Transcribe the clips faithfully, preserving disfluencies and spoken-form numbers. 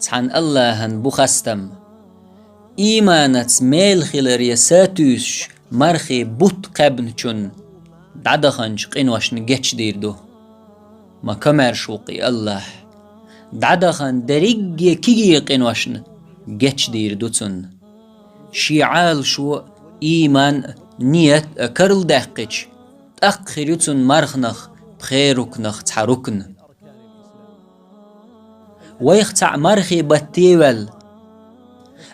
Цхьан Аллахьан бу хастам. Ийманаца мел хиларе сатуьйсуш мархий бутт кхаьбначун дӀадаханчу къиношна гечдийр ду. Ма комаьрша ву-кх и Аллахь. ДӀадахана дерриге кегий къиношна гечдийр ду цунна. Шен Ӏалашо а, ийман а, ният а карладаьккхича, тӀаккха хир ю цунна марханах пхе рукнах цхьа рукн. Вайх цхьаъ мархий батте ваьлла,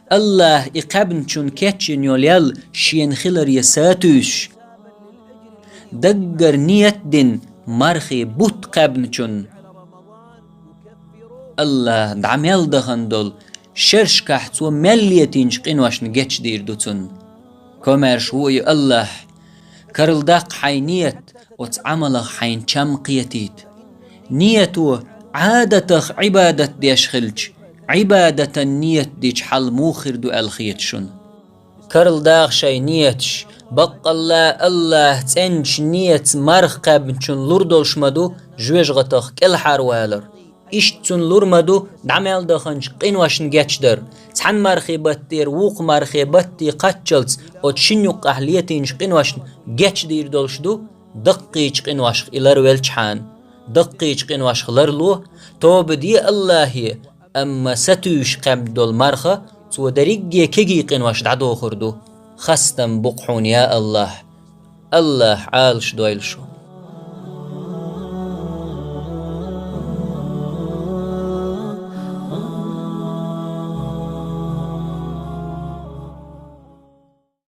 Аллахь и кхаьбначун кечйина йолу ял шена хиларе сатуьйсуш, даггара ният а дина мархий бутт кхаьбначун Аллахь дӀа мел дахана долу шерашкахь цо мел летийначу къиношна гечдийр ду цунна. Комаьрша ву и Аллахь. Карладаккха хьайн ният, оцу Ӏамалах хьайн чам кхетийта. Нето Ӏадатах Ӏибадат деш хилча, Ӏибадатан ният дича хьал муха хир ду аьлла хета шуна. КарладагӀа шайн нияташ, баккъалла Аллахь цӀеначу ниятца марха кхаьбначун лур долуш ма ду жоьжахатах кӀелхьарвалар. Иштта цунна лур ма ду дӀа мел даханчу къиношна гечдар. Цхьана мархий баттера вукху мархий батте кхаччалц оцу шина юккъахь летийначу къиношна гечдийр долуш ду, даккхийчу къиношах и ларвелчхьана. Даккхийчу къиношах ларло, тоба де Аллахье, амма сатуьйсуш кхаьбна долу марха цо дерриге кегий къинош дӀадохур ду. Хастам бу-кх хьуна, я Аллахь! Аллахь Ӏалашдойла шу!